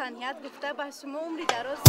Таният гуфта ба шумо умри дароз.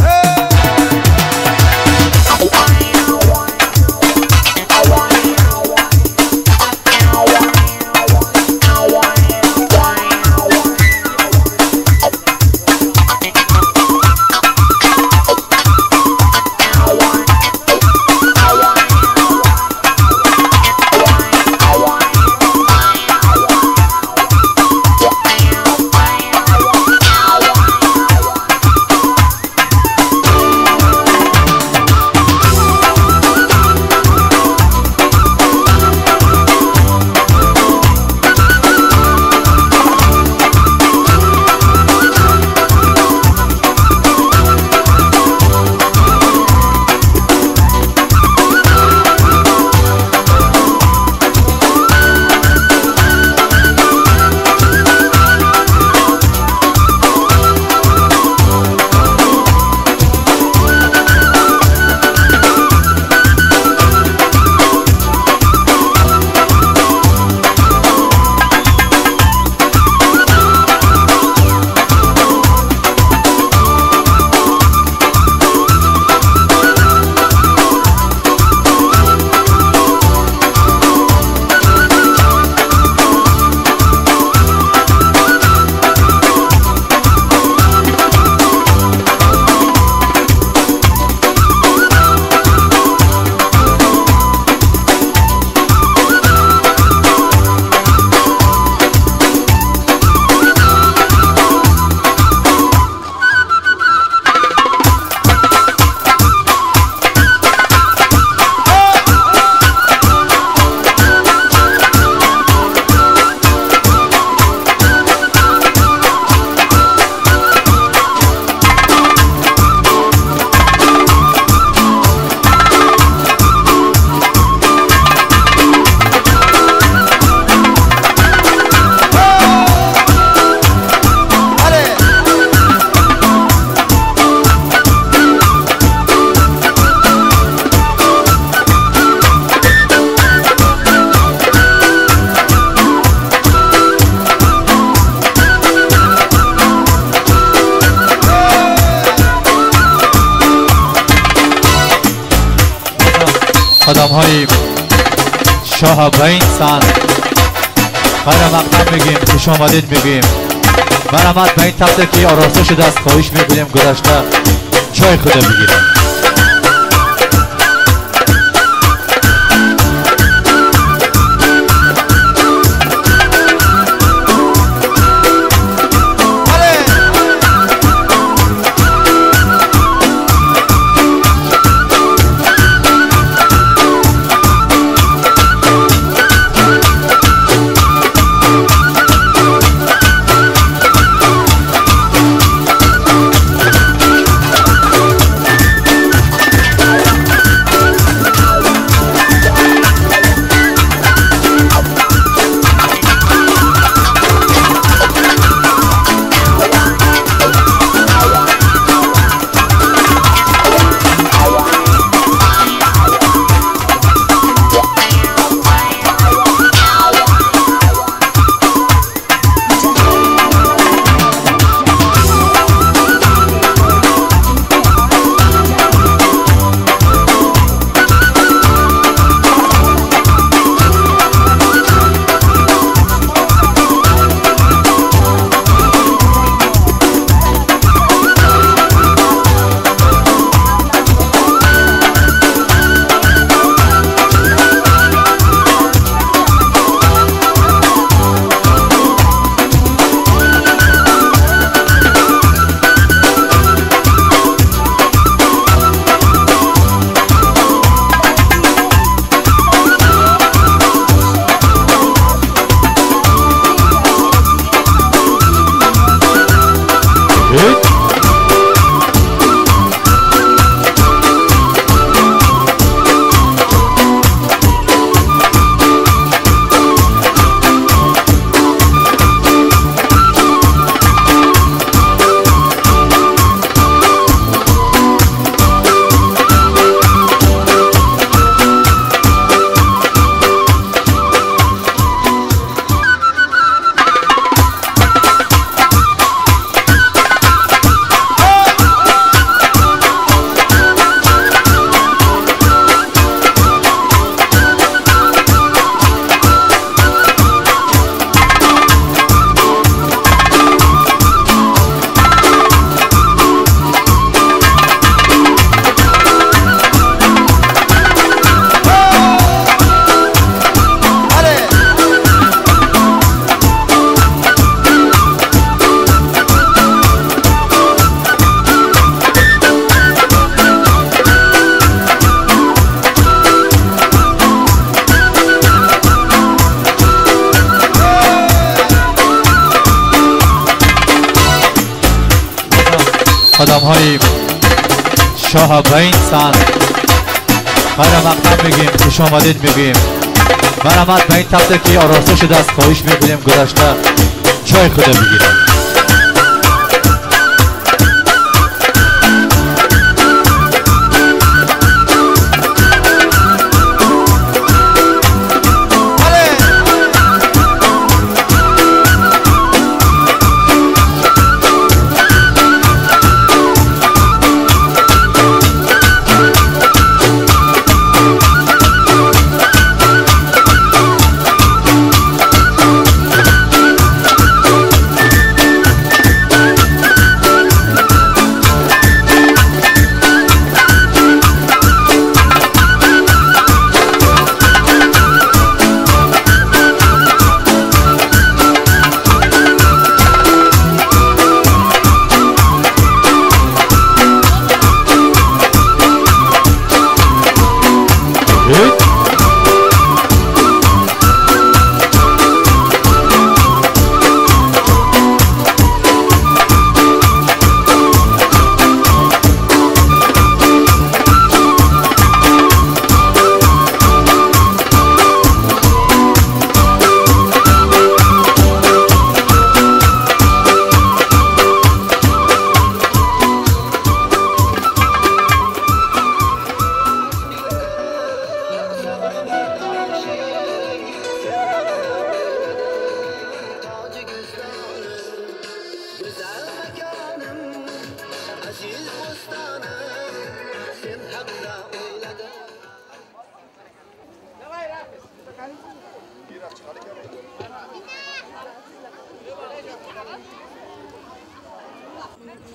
قدم‌های شاه به این سن خیر مقدم میگیم، خوش آمدید میگیم. مرحمت به این تخته که آراسته شده است خواهش میکنیم گذشته چای خود بگیریم. شاه انسان خیر مقدم میگیم، خوش آمدید میگیم. مرحمت به این تپته که آراسته شده است خواهش میکنیم گذشته چای خود بگیریم.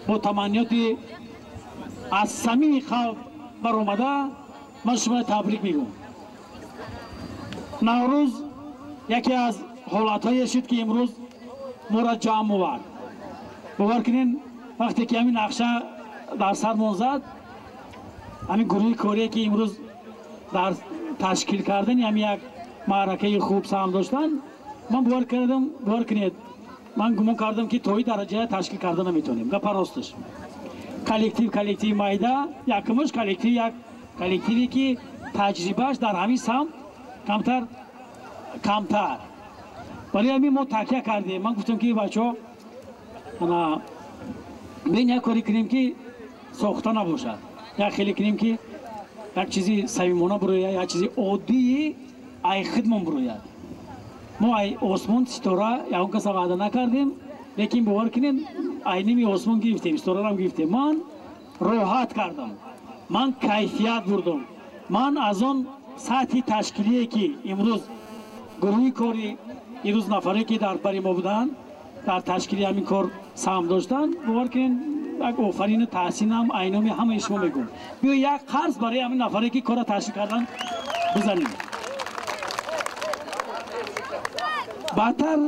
با تمنیاتی از صمیم قلب برآمده من شما تبریک میگم. نوروز یکی از حالتهای شد که امروز ما را جمع آورد. باور کنین وقتی که همین نقشه در سرمون زد، همین گروه کاری که امروز در تشکیل کردن همین یک معرکه خوب سهم داشتن، من باور کردم، باور کنید من گمان کردم که توی درجه تشکیل کرده نمیتونیم. گپ راستش коллектив майда якумаш коллектив як коллективе ки таҷрибааш дар ҳамин самт камтар. Барои ҳамин мо такя кардем. Ман гуфтам ки бачаҳо бин як коре кунем ки сохта набошад, як хеле кунем ки як чизи самимона бурояд, як чизи оддии ай хидмон бурояд. Мо ай осмон ситора ягон каса ваъда накардем, лекин бовар кунем ай ними осмон гирифтем, ситорарам гирифтем. Ман роҳат кардам, ман кайфият бурдам, ман аз он сатҳи ташкилие ки имрӯз гурӯҳи кори имрӯз нафаре ки дар бари мо буданд дар ташкили ҳамин кор саҳм доштанд, бовар кунем як офарину таҳсинам айноми ҳамаи шумо мегӯм. Биё як қарз барои ҳамин нафаре ки корро ташкил кардан бизанем. Баъдтар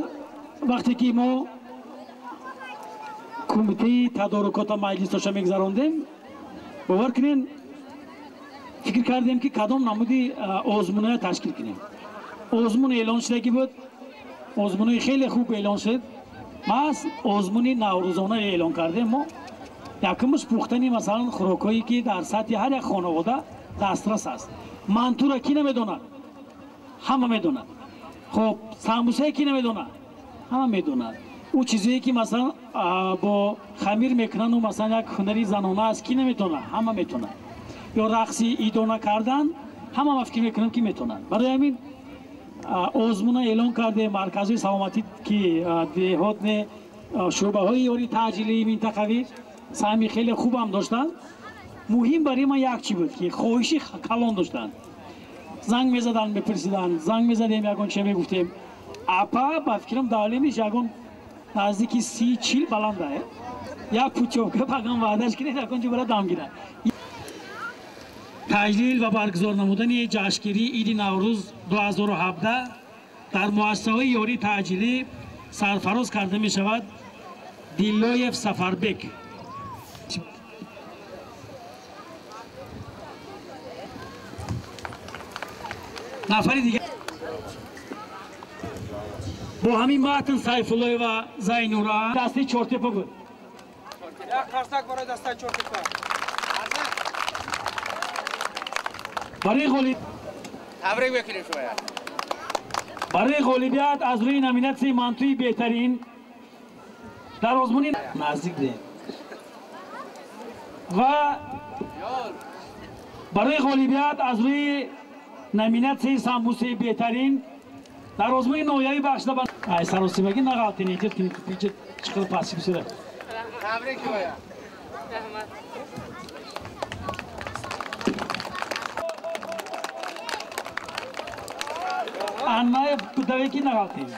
вақте ки мо кумитаи тадорукота маҷлисоша мегузарондем, бовар кунем фикр кардем ки кадом намуди озмуноя ташкил кунем. Озмун эълон шудагӣ буд, озмунои хеле хуб эълон шуд. Маҳз озмуни наврӯзона эълон кардем мо. Якумаш пухтани масалан хӯрокҳое ки дар сатҳи ҳар як хонавода дастрас аст. Мантура ки намедонад? Ҳама медонад. Хоб, самбусае ки намедонад? Ҳама медонад. Ӯ чизое ки масалан бо хамир мекунану масалан як ҳунари занона аст, ки наметонад? Ҳама метонад. Ё рақси идона кардан ҳама ма фикр мекунам ки метонад. Барои ҳамин озмуна эълон кардем. Марказҳои саломатӣ ки деҳот не, шӯъбаҳои ёрии таъҷилии минтақавӣ саҳми хеле хубам доштанд. Муҳим барои ман як чӣ буд ки хоҳиши калон доштанд. Занг мезаданд, мепурсиданд, занг мезадем, ягон че мегуфтем. Апа ба фикрам давлениш ягон наздики 30-40 баланда як путёвка паган ваъдаш кунед, ягон ҷо бара дам гирад. Таҷлил ва баргузор намудани ҷашнгирии иди Наврӯз 2017 дар муассисаҳои ёрии таъҷилӣ сарфароз карда мешавад Диллоев Сафарбек. Нафари дигар бо ҳамин матн Сайфуллоева Зайнура дастаи Чортепа буд. Як қарсак барои дастаи Чортепа. Барои барои ғолибият аз рӯи номинатсияи мантуи беҳтарин дар озмуни наздик будем ва барои ғолибият аз рӯи номинатсияи самбусаи беҳтарин дар озмуни ноҳиявӣ бахшида ба ай саросимагӣ нағалтин эҳтиёт кунед, чӣ қадар пасти бисёра. Табрик шумоя. Раҳмат. Аннаев кудавеки нағалтин.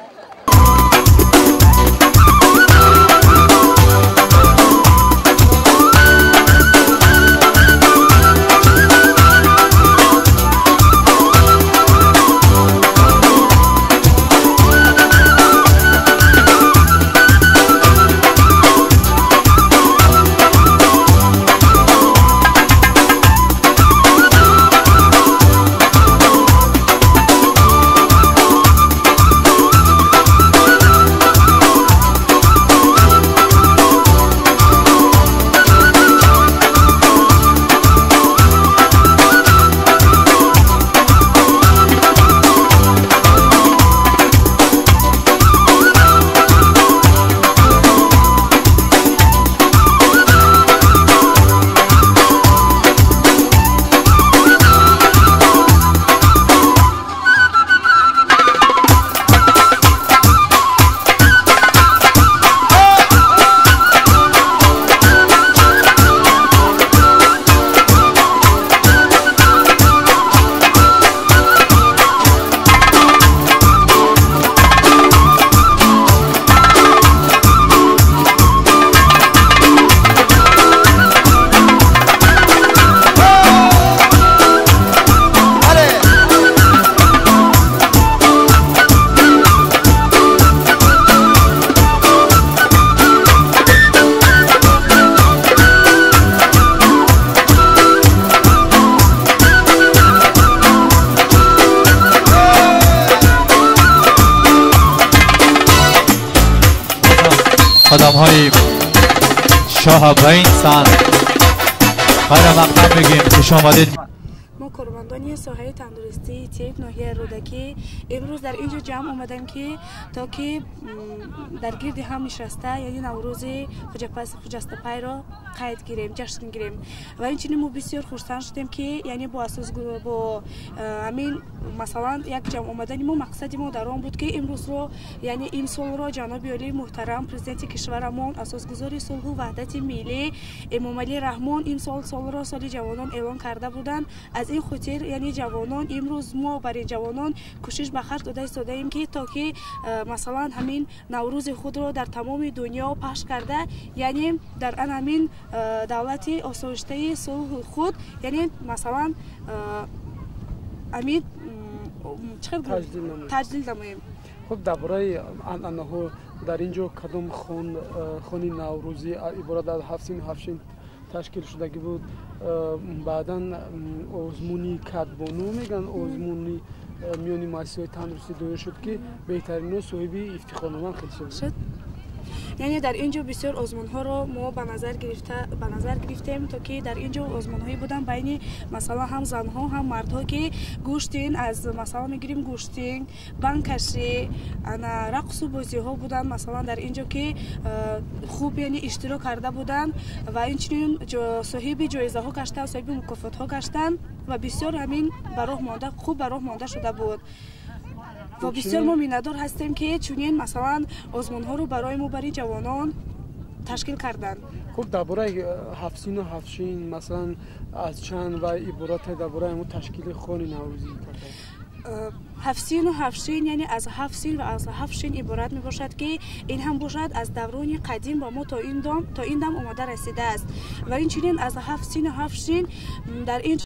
قدم‌های شاه به این سان خیر مقدم میگیم، خوش آمدید. ما کارمندان ساحه تندرستی تیپ ناحیه رودکی امروز در اینجا جمع آمدیم که تا که در گرد هم نشسته یعنی نوروز خجسته پای را قید گیریم، جشن گیریم و اینچنین ما بسیار خرسند شدیم که یعنی با اساس با همین مثلا یک جمع آمدن ما مقصد ما در آن بود که امروز رو یعنی این سال را جناب عالی محترم پرزیدنت کشورمان اساسگذار صلح و وحدت ملی امام علی رحمان این سال سال را سال جوانان اعلان کرده بودند. از این خاطر یعنی جوانان امروز ما برای جوانان کوشش به خرج داده ایستاده‌ایم که تا که مثلا همین نوروز خود را در تمام دنیا پخش کرده یعنی در آن همین دولت آسایشته صلح خود یعنی مثلا همین تجلیل نماییم. خب درباره عنعنه‌ها در اینجا کدام خون نوروزی عبارت از هفت سین هفت شین تشکیل شدگی بود، بعدا آزمونی کدبانو میگن آزمونی میانی مؤسسه‌های تندرستی دایر شد که بهترین صاحب افتخارنامه خیلی شد. یعنی در اینجا بسیار آزمون‌ها رو ما به نظر گرفتیم تا که در اینجا آزمون‌هایی بودن بین مثلا هم زن‌ها هم مردها که گوشتین از مثلا میگیریم گوشتین بانکشی انا رقص و بازی‌ها بودن مثلا در اینجا که خوب یعنی اشتراک کرده بودن و اینچنین صاحب جایزه ها گشتن، صاحب مکافات ها گشتن و بسیار همین براه مانده خوب براه مانده شده بود و بسیار ما منتدار هستیم که چنین مثلا آزمون‌ها رو برای ما برای جوانان تشکیل کردن. خب درباره هفت سین و هفت شین مثلا از چند و عبارت درباره اون تشکیل خون نوروزی هفت سین و هفت شین یعنی از هفت سین و از هفت شین عبارت می باشد که این هم باشد از دوران قدیم با ما تا این دم آمده رسیده است و این چنین از هفت سین و هفت شین در این